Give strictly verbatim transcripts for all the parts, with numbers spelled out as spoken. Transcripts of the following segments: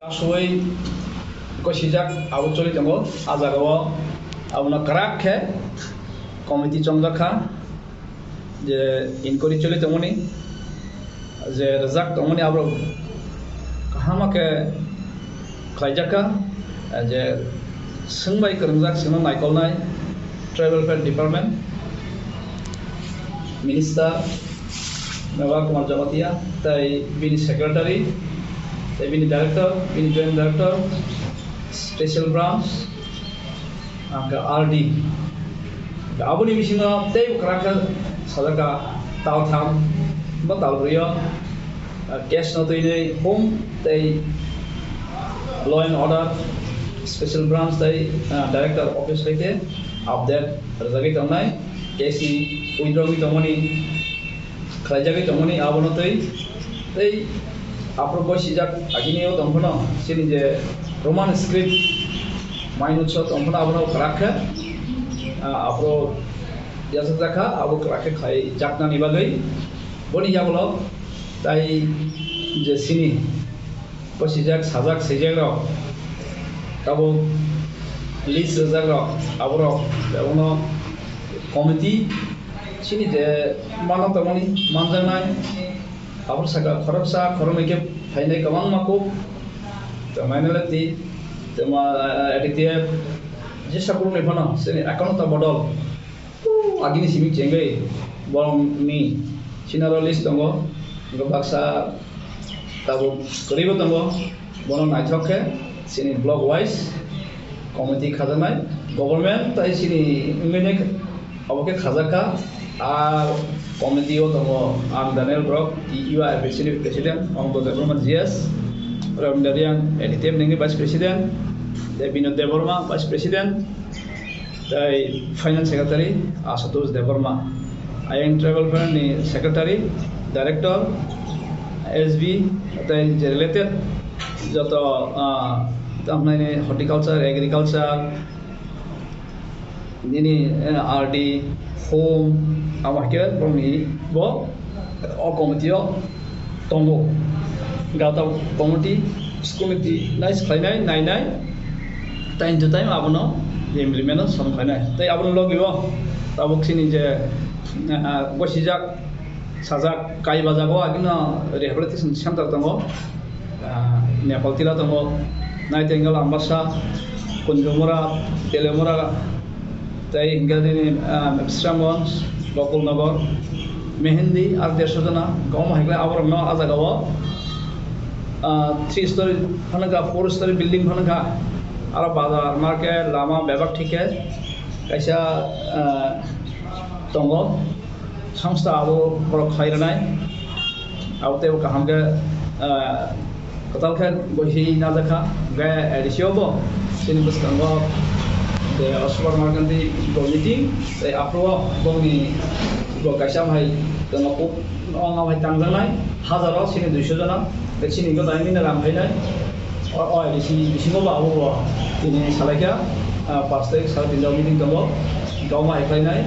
Aswk gosijak abo choli tongo. A jagao abono kwrak khe committee chongjak kha, je inquiry choli tongmani, je rwjak tongmani aborok kaham khe khlaijak kha, je swngbai kwrwngjak swngno naikolnai Tribal Welfare Department Minister Mewa Kumar Jamatia, tei bini secretary, tei bini director, bini joint director, special branch, hwnkhe R D. Aboni bisingo tei kwrak khe sajak kha tal tham ba tal brwi o, ah, case no twi nai home tei law and order special branch tei, ah, director office hai khe update rwjagwi tongnai, case ni withdraw wngwi tongmani khlaijagwi tongmani abono tei, tei aphuru gosijak agini o tongphano chini je Roman script mainutso tongphano abono kwrak khe, ah, aphuru yachakjak kha, abo kwrak khe khlaijaknani bagwi. Boni yagulo tai je chini gosijak, sajak, swijak rok, tabuk list rwjak rok, aborok abono committee chini je mano tongmani manjaknai, aboni saka khoroksa khoroknwi khe phainai kwbangma kuk, tei M N L F T, tei ma, A D T F, jesa borokni phano chini account ta bodol. Agini simi chengwi borokni sinaro list tongo, hwnkhe baksa tabuk kwrwibo tongo, bono naithok khe chini block wise committee khajaknai, government tai chini wngwi nai obo khe khajak kha. Ar committee o tongo ang Daniel Borok, T U I F C ni president, Ongdo Debbarma G S, Ravindra Reang, A D T F ningni vice president, tei Binod Debbarma vice president, tei Finance Secretary Ashutosh Debbarma, ayang Tribal Welfare ni Secretary, Director, S B, tei je related joto, ah, tamhnai ni horticulture, agriculture, nini, eh, R D, home, amo hai khe borokni bo o committee o tongo. Gata committee, school committee nice khlainai, nainai, time to time abono implement o som khlainai. Tei abono logi o tabuk chini je, ah, gosijak, sajak, Kaibajago agino rehabilitation center tongo, ah, Nepal tila tongo, Nightingale, Ambassa, Kunjumura, Telemura, tei hingke nini, ah, Bisramganj, Gokulnagar, Mehendi, ar dersho jona, kwbangma hai khe aborokno ah jagao, ah, three story phano kha, four story building phano kha, aro bazar, market, lama bebak thik khe kaisa, ah, tongo, songsta abo borok khlai rwnai, abo teibo kaham khe, ah, kwtal khe buihi najak kha. Hwnkhe A D C o bo chini bwskango je o supermarket ni bo meeting, tei aphuru o bongni bo kaisa hai tongma kuk ong hai tangjaknai, hajaro chini duiso jona, tei chini hwnkhe tei nini ram phainai. O, o A D C bisingo bo abo bo tini salai kha, ah, pash tarik sal tinta meeting tongo, hwnkhe omo hai khlainai.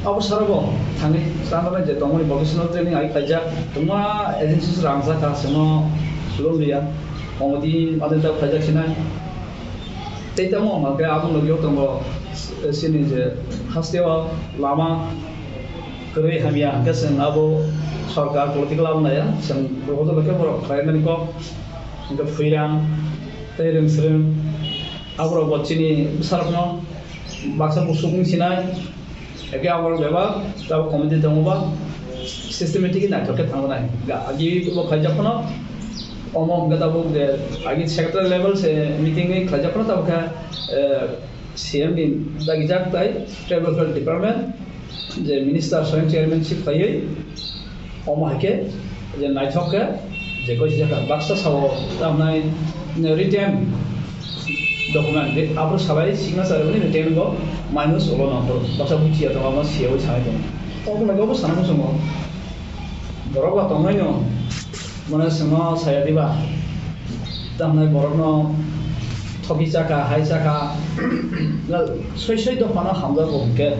Abo sara bo thangwi tangjaknai je tongmani vocational training hai khlaijak, kwbangma agencies rang jak kha, chwngno loan riya, committee mate ta khlaijak sinai. Tei tamo hwnkhe abo nugwi tongo, chini je hasteo lama kwrwi hamya hwnkhe chwng abo sorkar political abo naiya, chwng rohorjak khe borok khlaimani kok hwnkhe Phuirang tei Rwngsrwng aborok bo chini bwsarokno baksa busuk wng sinai. Eke abo bebak tabuk committee tongo ba systematic naithok khe thangnai. Ga agi bo khaijak phano omo hwnkhe tabuk je agi secretary level se meeting ni khaijak phano tabuk khe, eh, C M ni dagijak tai tribal welfare department je minister swayam chairmanship khaiwi omo hai khe je naithok khe je koi sijak baksa sao tamnai written document, de, aphuru salai signature rwmani written go minus ulo nongkhor baksa buchiya tongo, omo siyawi sanai tongo. Obo lage obo sana muchungo. Borok ba tongnaino, mane chwngno saya diba? Tamnai borokno thoki chaka, hai chaka, soi soi dophano hamjakgo hwnkhe,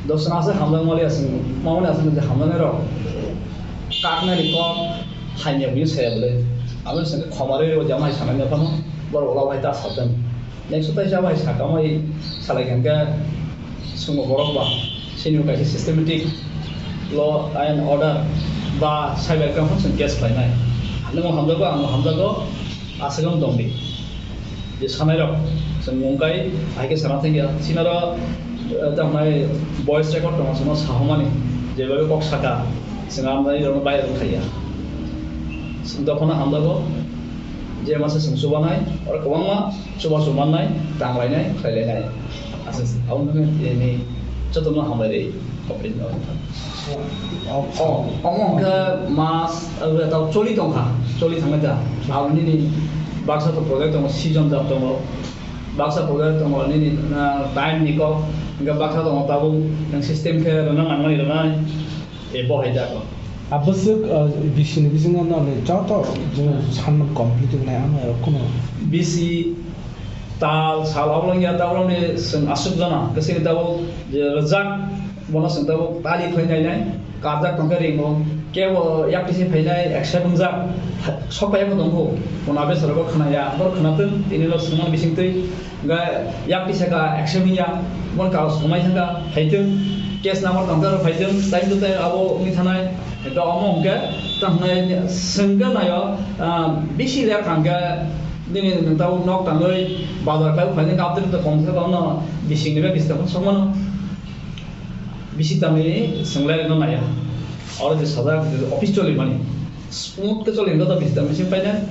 dosna se hamjak maliya chwng, mamani aswk je hamjaknairok kaknani kok hamya buino saya bwle. Abo se khoma rwi rwi jama hai sanai phano borok ulo hai ta satung. Next tai jama hai sakamai salai khe swngbo borok ba sini kaisa systematic law and order ba cyber crime phano chwng case khlainai. Nwngo hamjago, ang hamjago, aswkang tongdi. Je sanai rok chwng mungkai hai khe sana thangya. Sinaro, eh, tamo hai voice record tongo, chwngno sahomani, jebabe kok saka, chwng amnai rokno viral khaiya. Chwng dophano hamjago, je masa chwng chubanai, oro kwbangma chubachu mannai, tanglainai, khlailainai. Aswk, aboni bagwi tini jotono hambai rwi. O, o, omo hwnkhe mas, eh, tau choli tongkha, choli thangbai ta. Abo nini baksa to project tongo, season jat tongo, baksa project tongo nini, ah, time ni kok, hwnkhe baksa tongo tabuk nwng system khe rwna nangmani rwnai, e bo hai jago. A bwswk, ah, bisini bisingo noni joto chwng sanmani complete wngnai, ano ero kheno. Bisi tal sal obolong ya, tabuk ni chwng aswk jona, bisi tabuk je rwjak, bono chwng tabuk tali khlai nai nai, karjak tongkhe ringo, kebo yak tisi phainai, ekse wngjak, sok pai bo tongo, bono abe sorogo khwnaya, bor khwnatung, tini lo swngmani bisingtwi, hwnkhe yak tisa ka ekse wngya, bon kago swngmai thangkha, phaitung, case number tongkhe aro phaitung, time to time abo wngwi thanai, hwnkhe omo hwnkhe, tamo hwnai swngkhe naio, ah, bisi ler thangkhe, nini nwng tabuk nok tangwi bazar khlai phainai, kaptwi to kom khe bono bisingni bai bisi tongkhe sokmano. Bisi tamni swnglairokno naiya. Oro je sajak office cholimani, smooth khe choli hwnkhe to bisi tamni simi painai.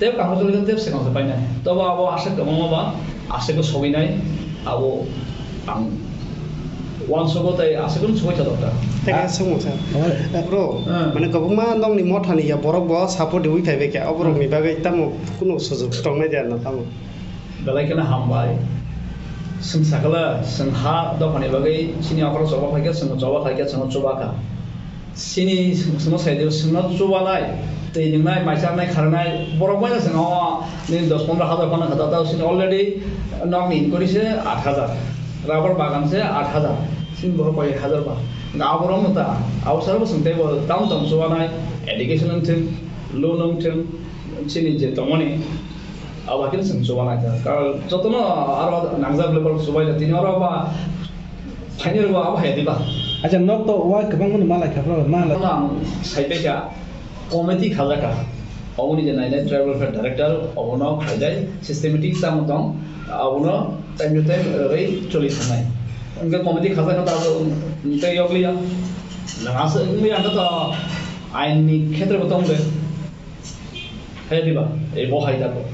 Tei kaham choli hwnkhe tei swkang se painai. Tobo abo aswk kwbangma ba aswk khe sogwinai. Abo ang uansukgo tei aswk khe sogwi tha dokta. Tei khe swngmung sir. Bro, hmm, mane kwbangma nokni mothani ya borok bo support riwi phaibai khe, o borokni bagwi tamo kunu sujuk tongnai de ano tamo? Belai kheno hambai. Chwng sakala, chwng ha dophani bagwi chini okra choba phaikha, chwng choba khaikha, chwng chubakha. Chini chwngno saidi, chwngno chubanai, twi nwngnai, mai chanai, kharnai, borok bai chwng o nini dos pondro hazar phano kha, tao chini already nokni inquiry se aat hazar, rubber bagan se aat hazar, chini borok koi hazar ba. Aborok no ta, abo saro bo chwng teibo tam tam chubanai, education wngthwng, loan wngthwng, chini je tongmani, Abo khe chwng chuba naikha. Karon jotono aro nangjak level chubai da tini oro ba phaini rwgo abo hai diba. Acha nok to wa kwbang mani malai kha bro, malai. Ano ang sai paikha committee khajakha. Oboni je nainai tribal welfare director obono khaidai systematic tamo tong abono time to time rwi choli thangnai. Hwnkhe committee khajakha ta abo tei yokliya. Nang asa wngya hwnkhe to ain ni khetre bo tong de. Hai diba, ei bo hai da ko.